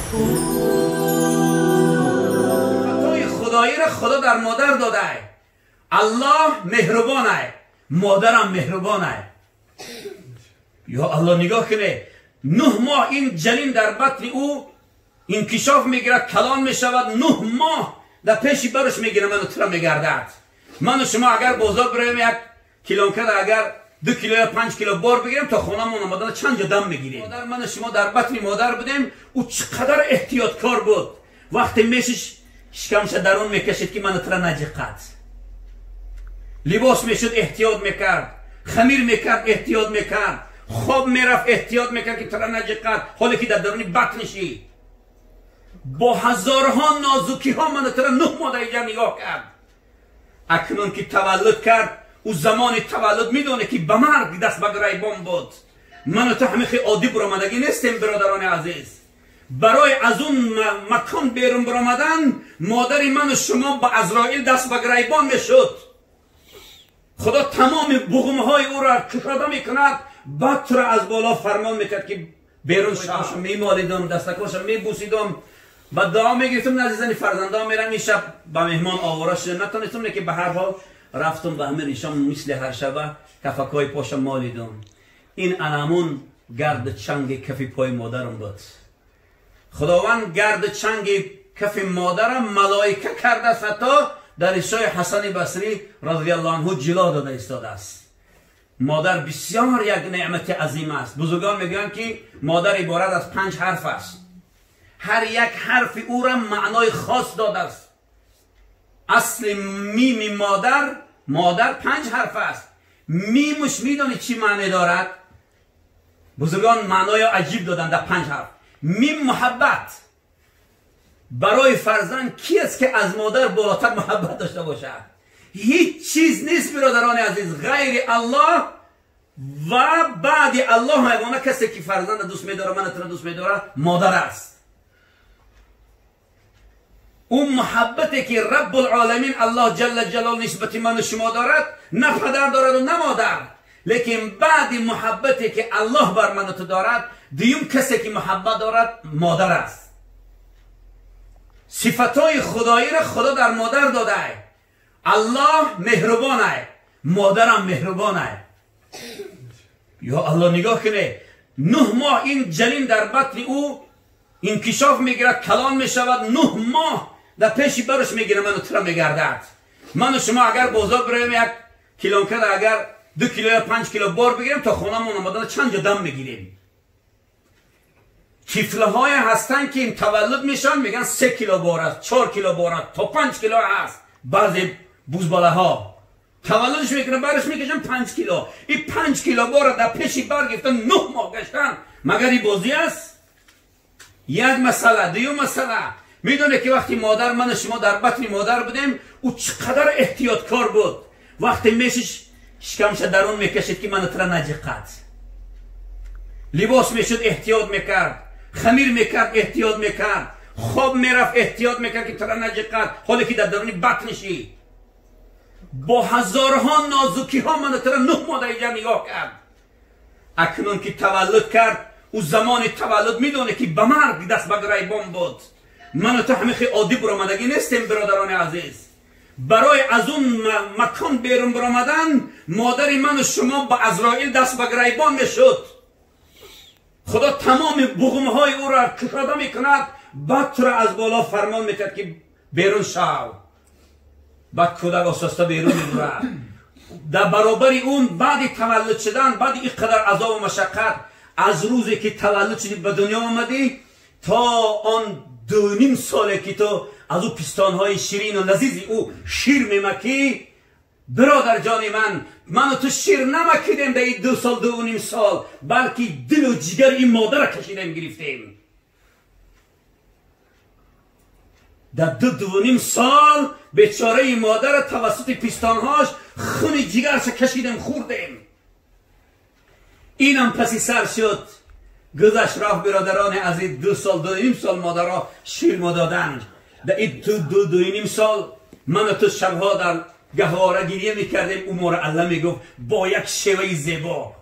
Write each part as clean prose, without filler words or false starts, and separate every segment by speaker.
Speaker 1: Сифатҳои худоиро Худо дар модар додааст. Аллоҳ меҳрубон аст, модарам меҳрубон аст. Ё Аллоҳ, нигоҳ кунед, 9 моҳ ин ҷанин дар батни ӯ инкишоф мегирад, калон мешавад. 9 моҳ дар пеши барш мегирад, ману тура мегардад. Ману шумо агар бозор биравем, як килонкада агар 2 кило ё 5 кило бор бигирем, то хонамон омадан чанд ҷо дам мегирем. Модар, ману шумо дар батни модар будем, ӯ чӣ қадар эҳтиёткор буд. Вақте мешиш, шикамша дарун мекашид, ки ману тура наҷиқад. Либос мешуд, эҳтиёт мекард, хамир мекард, эҳтиёт мекард, хоб мерафт, эҳтиёт мекард, ки тура наҷиқад, ҳоле ки дар даруни батнишӣ. Бо ҳазорҳо нозукиҳо ману тура 9 моҳ дар инҷа нигоҳ кард. Акнун ки таваллуд кард, ӯ замони таваллуд медоне, ки ба марг даст ба гирайбон буд. Ману ту ҳамин хел оддӣ баромадагӣ нестем, бародарони азиз. Барои аз он макон берун баромадан, модари ману шумо ба Азроил даст ба гирайбон мешуд. Худо тамоми буғумҳои ӯро кушода мекунад, баъд туро аз боло фармон мекард, ки берун шав. Мемолидам, дастакошам мебусидам, ба дуо мегирифтам, назди зани фарзандон мерам. Ин шаб ба меҳмон овора шуда натонистам, лекин ба ҳар ҳол рафтам ба ҳамин ришам, мисли ҳар шаба кафакҳои пошам молидам. Ин анамун гарду чанги кафи пои модарам буд. Худованд гарду чанги кафи модарам малоика кардааст, ҳатто дар ишои Ҳасани Басрӣ розияллоҳу анҳу ҷило дода истодааст. Модар бисёр як неъмати азим аст. Бузургон мегӯянд, ки модар иборат аз 5 ҳарф аст. Ҳар як ҳарфи ӯра маънои хос додааст. Асли мими модар, модар 5 ҳарф аст. Мимуш медонӣ чӣ маъне дорад? Бузургон маънои аҷиб доданд дар 5 ҳарф. Мим муҳаббат. Барои фарзанд ки аст, ки аз модар болотар муҳаббат дошта бошад? Ҳеҷ чиз нест, бародарони азиз, ғайри Аллоҳ ва баъди Аллоҳ ягона касе, ки фарзанда дӯст медорад, мана тура дӯст медорад, модар аст. Ӯ муҳаббате, ки Раббулоламин Аллоҳ ҷалла ҷалол нисбати ману шумо дорад, на падар дораду, на модар. Лекин баъди муҳаббате, ки Аллоҳ бар ману ту дорад, дуюм касе, ки муҳаббат дорад, модар аст. Сифатҳои худоиро Худо дар модар додааст. Аллоҳ меҳрубон аст, модарам меҳрубон аст. Ё Аллоҳ, нигоҳ кунед, 9 моҳ ин ҷанин дар батни ӯ инкишоф мегирад, калон мешавад. 9 моҳ дар пеши барш мегирад, ману тура мегардад. Ману шумо агар бозор биравем, як килонкада агар 2 кило ё 5 кило бор бигирем, то хонамон омадан чанд ҷо дам мегирем. Тифлҳое ҳастанд, ки таваллуд мешаванд, мегӯянд 3 кило бор аст, 4 кило бор аст, то 5 кило ҳаст. Баъзе бузбалаҳо таваллудш мекунанд, барш мекашанд 5 кило. Ин 5 кило бора дар пеши бар гирифтан, 9 моҳ гаштан, магар ин бозӣ аст? Як масъала. Дуюм масъала, медонед, ки вақти модар, ману шумо дар батни модар будем, ӯ чӣ қадар эҳтиёткор буд. Вақте мешиш, шикамша дарун мекашид, ки ману тура наҷиқад. Либос мешуд, эҳтиёт мекард, хамир мекард, эҳтиёт мекард, хоб мерафт, эҳтиёт мекард, ки тура наҷиқад, ҳоле ки дар даруни батнишӣ. Бо ҳазорҳо нозукиҳо ману тура 9 моҳ дар инҷа нигоҳ кард. Акнун ки таваллуд кард, ӯ замони таваллуд медоне, ки ба марг даст ба гирайбон буд. Ману ту ҳамин хел оддӣ баромадагӣ нестем, бародарони азиз. Барои аз он макон берун баромадан, модари ману шумо ба Азроил даст ба гирайбон мешуд. Худо тамоми буғумҳои ӯро кушода мекунад, баъд туро аз боло фармон мекард, ки берун шав. Баъд кӯдак оҳиста берун мебурад. Дар баробари он, баъди таваллуд шудан, баъди ин қадар азобу машаққат, аз рӯзе ки таваллуд шудӣ, ба дунё омадӣ, то он 2.5 соле, ки ту аз ӯ пистонҳои ширину лазизи ӯ шир мемакӣ, бародарҷони ман, ману ту шир намакидем дар ин 2 сол, 2.5 сол, балки дилу ҷигари ин модарро кашидем, гирифтем. Дар 2-2.5 сол бечораи модарро тавассути пистонҳош хуни ҷигарша кашидем, хӯрдем. Инам паси сар шуд, гузашт, рафт, бародарони азиз. 2 сол, 2.5 сол модаро шир мо доданд. Дар ин 2-2.5 сол ману ту шабҳо дар гаҳвора гирья мекардем, ӯ моро алла мегуфт бо як шеваи зебо.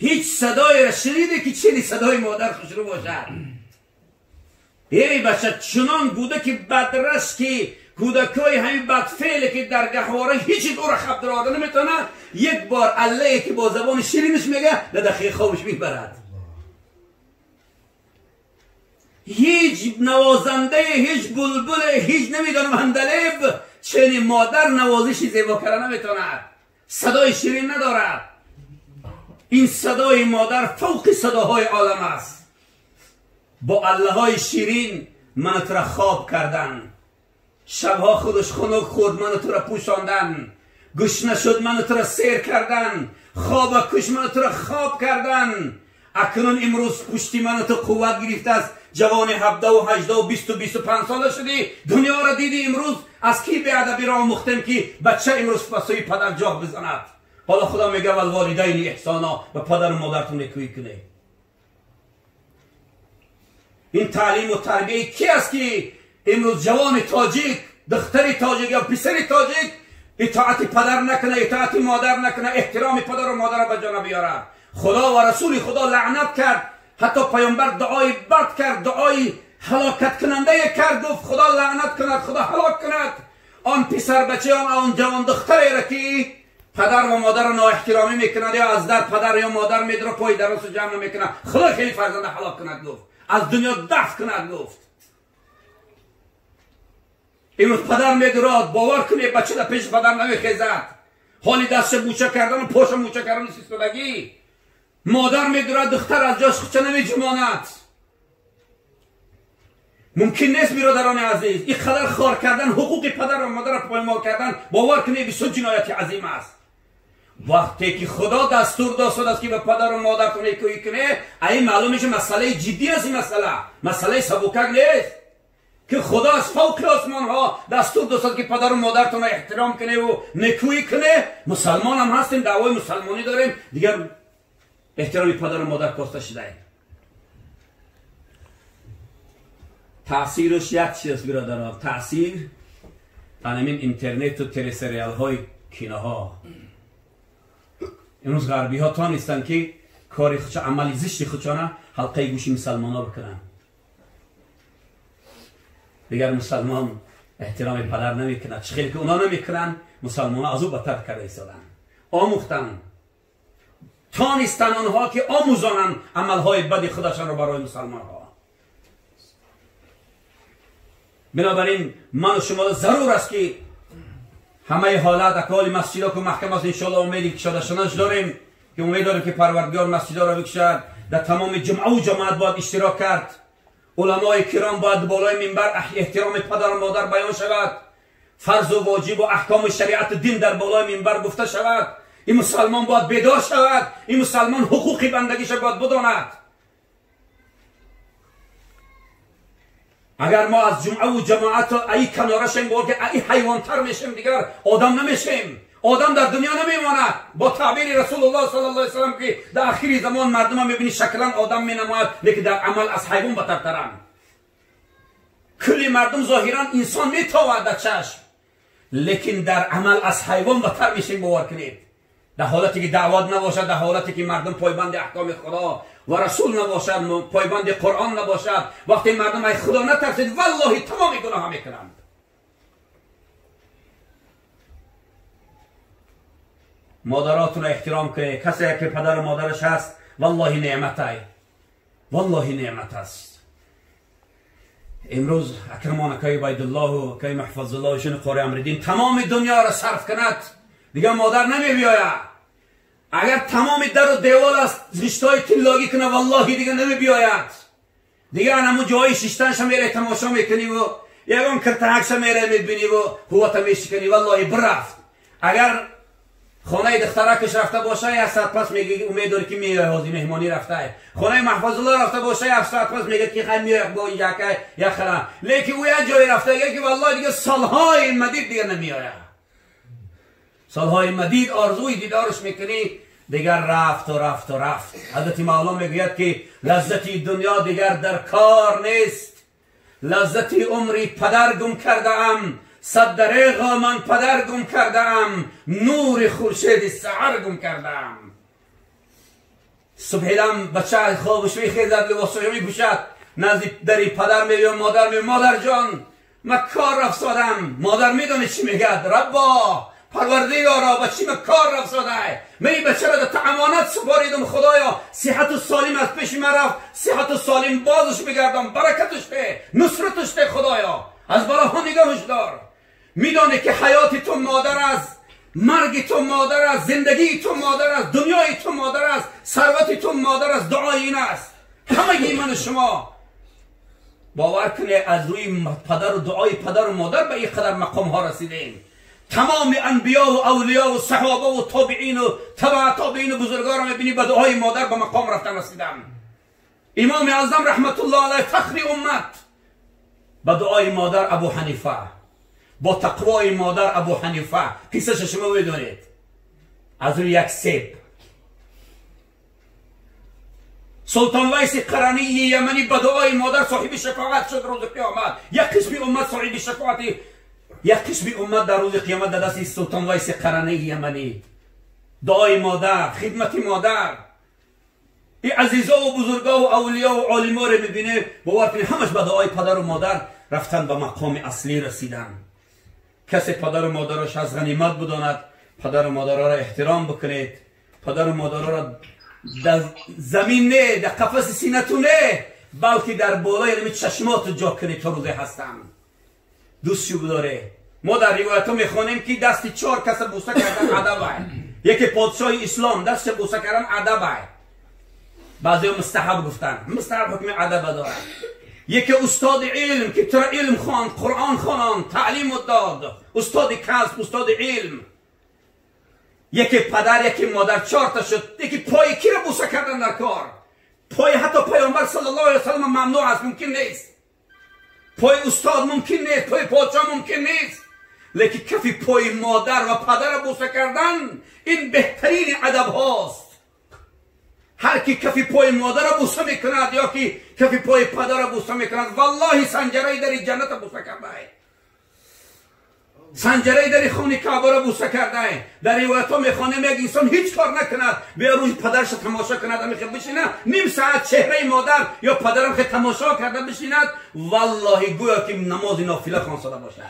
Speaker 1: Ҳеҷ садоеро шуниде, ки чени садои модар хушрӯ бошад? ای بچه چنان بوده که بدرس که کودکای همین بدفعله که در گهواره هیچ او را خب در نمیتونه، یک بار الله که با زبان شیرینش میگه در دقیقه خوابش میبرد. هیچ نوازنده، هیچ بلبل، هیچ نمیدانم هندلیب چنین مادر نوازشی زیبا کرده نمیتواند، صدای شیرین ندارد. این صدای مادر فوق صداهای عالم است. با الله های شیرین من تو را خواب کردن، شبها خودش خنک خورد من تو را پوشاندن، گشنه شد من تو را سیر کردن، خواب کش من تو را خواب کردن. اکنون امروز پشتی من تو قوت گرفته است، جوان 17 و 18 و 20 و 25 ساله شدی، دنیا را دیدی. امروز از کی بی‌ادبی را آموختیم که بچه امروز پسوی پدر جاغ بزند؟ حالا خدا میگه والوالدین احسانا، به پدر و مادرتون نیکویی کنه. این تعلیم و تربیه کی است که امروز جوان تاجیک، دختر تاجیک یا پسر تاجیک اطاعت پدر نکنه، اطاعت مادر نکنه، احترام پدر و مادر را به جا بیاره؟ خدا و رسول خدا لعنت کرد، حتی پیامبر دعای بد کرد، دعای هلاکت کننده کرد، گفت خدا لعنت کند، خدا هلاک کند آن پسر بچه، آن جوان دختری را که پدر و مادر را نااحترامی میکند یا از در پدر یا مادر میدره پای درس جمع نمیکنه، خدا خیلی فرزند هلاک کند گفت، از دنیا دفع کند گفت. امروز پدر میدراد، باور کنی بچه در پیش پدر نمیخیزد، حالی دستش موچه کردن و پاش موچه کردن سیستادگی. مادر میدورد دختر از جاش خودش نمیجماند. ممکن نیست برادران عزیز، این قدر خار کردن حقوق پدر و مادر را پایمال کردن، باور کنید بسیار جنایت عظیم است. وقتی که خدا دستور داد است که به پدر و مادرتون نیکویی کنه، این معلوم میشه مسئله جدی است. این مسئله سبکک نیست که خدا از فوق آسمان ها دستور داد که پدر و مادرتون را احترام کنه و نیکویی کنه. مسلمان هم هستیم، دعوای مسلمانی داریم، دیگر احترام پدر و مادر کاسته شده. تاثیرش یک چیز است برادران، تاثیر همین اینترنت و تلسریال های کینه ها. امروز غربی ها تا نیستن که کار خودش، عملی زشت خودشانه حلقه گوشی مسلمان ها بکنن. دیگر مسلمان احترام پدر نمیکنه، چه خیلی که اونا نمیکنن، مسلمان ها از او بدتر کرده ایستادن، آموختن تا نیستن آنها که آموزانند عملهای بد خودشان را برای مسلمان ها. بنابراین من و شما ضرور است که همه حالت اکال مسجد ها که محکم است، انشاءالله امید کشاده شدنش داریم، که امید داریم که پروردگار مسجد ها را بکشد. در تمام جمعه و جماعت باید اشتراک کرد، علمای کرام باید بالای منبر احترام پدر و مادر بیان شود، فرض و واجب و احکام شریعت دین در بالای منبر گفته شود. این مسلمان باید بیدار شود، این مسلمان حقوق بندگیش باید بداند. اگر ما از جمعه و جماعت ای کناره شیم، با که ای حیوانتر میشیم، دیگر آدم نمیشیم، آدم در دنیا نمیماند. با تعبیر رسول الله صلی الله علیه وسلم که در آخری زمان مردم هم میبینی شکلا آدم مینماید، لیکن در عمل از حیوان بدترند. کلی مردم ظاهرا انسان میتاود در چشم، لیکن در عمل از حیوان بدتر میشیم. باور کنید در حالتی که دعوت نباشد، در حالتی که مردم پایبند احکام خدا و رسول نباشد، پایبند قرآن نباشد، وقتی مردم از خدا نترسید، والله تمام گناه میکنند. مادراتون را احترام کنید. کسی که پدر و مادرش هست، والله نعمت ای، والله نعمت است. امروز اکرمان اکای عبیدالله و اکای محفظ الله و شن قاری امردین تمام دنیا را صرف کند، دیگه مادر نمی بیاید. اگر تمام در و دیوال از زشتای طلاگی کنه، والله دیگه نمی بیاید. دیگه همون جای شیشتنش میره تماشا میکنی و یگان کرتهکش میره میبینی و هوت میشکنی، والله برفت. اگر خانه دخترکش رفته باشه، یک ساعت پس میگه امید داری که میای حاضی مهمانی رفته. خانه محفظ الله رفته باشه، یک ساعت پس میگه که خیلی میای با اینجا که یک خره، لیکن او یک جای رفته که والله دیگه سالهای مدید دیگه نمیآید. سالهای مدید آرزوی دیدارش میکنی، دیگر رفت و رفت و رفت. حضرت مولا میگوید که لذت دنیا دیگر در کار نیست، لذت عمری پدر گم کرده ام، صد دریغا من پدر گم کرده ام، نور خورشید سحر گم کرده ام. صبح دم بچه خوابش میخیزد، لباسش میپوشد، نزد دری پدر میبیم مادر میبیم، مادر جان من کار رفت. مادر میدونه چی میگه؟ ربا پروردگارا بچی من کار رفت ساده، من این بچه را در امانت سپاریدم، خدایا صحت و سالم از پیش من رفت، صحت و سالم بازش بگردم، برکتش ده، نصرتش ده، خدایا از بلاها نگاهش دار. میدانه که حیات تو مادر است، مرگ تو مادر است، زندگی تو مادر است، دنیای تو مادر است، ثروت تو مادر است، دعای این است. همه من و شما باور کنه از روی پدر و دعای پدر و مادر به این قدر مقام ها رسیدیم. تمام انبیا و اولیا و صحابه و تابعین و تبع تابعین و بزرگان را میبینی به دعای مادر به مقام رفتن رسیدن. امام اعظم رحمت الله علیه فخر امت به دعای مادر ابو حنیفه، با تقوای مادر ابو حنیفه، قصه‌ش شما میدونید، از روی یک سیب سلطان ویس قرنی یمنی به دعای مادر صاحب شفاعت شد روز قیامت. یک قسم امت صاحب شفاعت، یک قسم امت در روز قیامت در دست سلطان ویس قرنی یمنی. دعای مادر، خدمت مادر، این عزیزا و بزرگا و اولیا و عالما رو میبینه، باور کنید همش به دعای پدر و مادر رفتن به مقام اصلی رسیدن. کسی پدر و مادرش از غنیمت بداند، پدر و مادرها را احترام بکنید، پدر و مادرها را در زمین نه، در قفس سینتون نه، بلکه در بالای یعنی چشمات جا کنید تا روزه هستن. دوست بداره. ما در روایت ها میخوانیم که دست 4 کس بوسه کردن ادب است. یکی پادشاه اسلام دست بوسه کردن ادب است. بعضی مستحب گفتن، مستحب حکم ادب داره. یکی استاد علم که تو علم خواند، قرآن خوانان، تعلیم داد، استاد کسب، استاد علم. یکی پدر، یکی مادر، 4 تا شد. یکی پای کی را بوسه کردن در کار؟ پای حتی پیامبر صلی الله علیه و سلم ممنوع است، ممکن نیست. پای استاد ممکن نیست، پای پادشاه ممکن نیست. لیکن کفی پای مادر و پدر بوسه کردن این بهترین ادب هاست. هر کی کفی پای مادر را بوسه میکند یا کی کفی پای پدر را بوسه میکند، والله سنجره در جنت بوسه کرده، سنجره در خون کعبه را بوسه کرده. در روایت ها میخوانیم یک انسان هیچ کار نکند، بیا روی پدرش تماشا کند، همیشه بشیند نیم ساعت چهره مادر یا پدرم که تماشا کرده بشیند، والله گویا که نماز نافله خوانده باشد.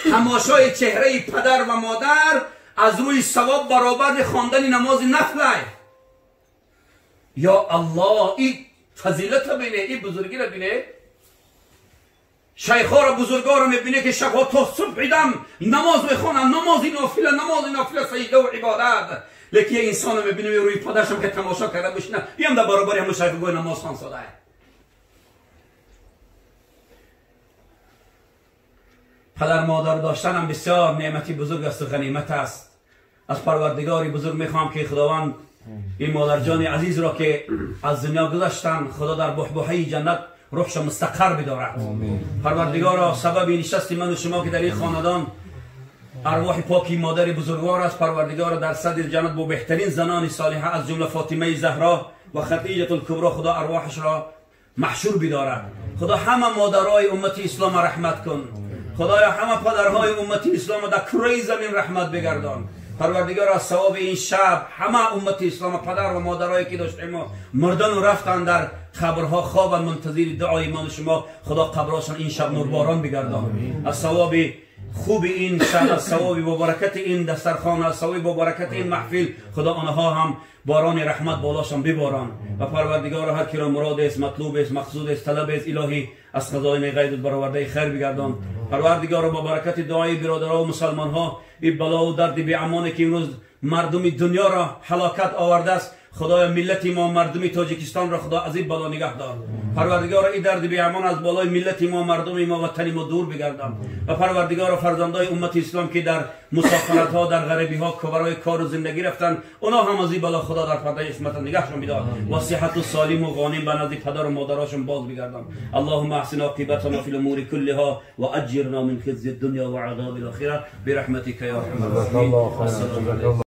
Speaker 1: تماشای چهره پدر و مادر از روی ثواب برابر خواندن نماز نفله. یا الله، این فضیلت را بینه، این بزرگی را بینه. شیخ ها را، بزرگا را میبینه که شبها تا صبح دم نماز میخوانن، نماز نافله، نماز نافله، سجده و عبادت. لیکن یه انسان رو میبینه روی پدرش هم که تماشا کرده بشینه، این هم در برابر همون شیخ گوی نماز خوان ساده. پدر مادر داشتن هم بسیار نعمتی بزرگ است و غنیمت است. از پروردگاری بزرگ میخوام که خداوند این مادر جان عزیز را که از دنیا گذشتن، خدا در بحبوحه جنت روحش مستقر بدارد. پروردگارا سبب نشست من و شما که در این خاندان ارواح پاکی مادر بزرگوار است، پروردگارا در صدر جنت با بهترین زنان صالحه از جمله فاطمه زهرا و خدیجه الکبرا خدا ارواحش را محشور بدارد. خدا همه مادرای امت اسلام رحمت کن. خدایا همه پدرهای امت اسلام در کره زمین رحمت بگردان. پروردگار از ثواب این شب همه امت اسلام، پدر و مادرایی که داشتیم و مردن و رفتن در قبرها خوابن منتظر دعای من و شما، خدا قبرهاشان این شب نورباران بگردان. از ثواب خوب این شب، از ثواب با برکت این دسترخوان، از ثواب با برکت این محفل، خدا آنها هم باران رحمت بالاشان بباران. و پروردگار هر کی را مراد است، مطلوب است، مقصود است، طلب است، الهی از خزاین غیب برآورده خیر بگردان. پروردگار با برکت دعای برادرها و مسلمان ها این بلا و درد بی امان که امروز مردم دنیا را هلاکت آورده است، خدایا ملت ما، مردم تاجیکستان را خدا از این بلا نگه دار. پروردگار این درد بی امان از بالای ملت ما، مردم ما، وطن ما دور بگردان. و پروردگار فرزندای امت اسلام که در مسافرت ها، در غریبی ها که برای کار و زندگی رفتن، اونا هم از این بلا خدا در پرده عصمت نگهشون بدار و صحت و سالم و غانم به نزد پدر و مادراشون باز بگردان. اللهم احسن عاقبتنا فی الامور كلها واجرنا من خزي الدنيا وعذاب الاخره برحمتك يا ارحم الراحمين.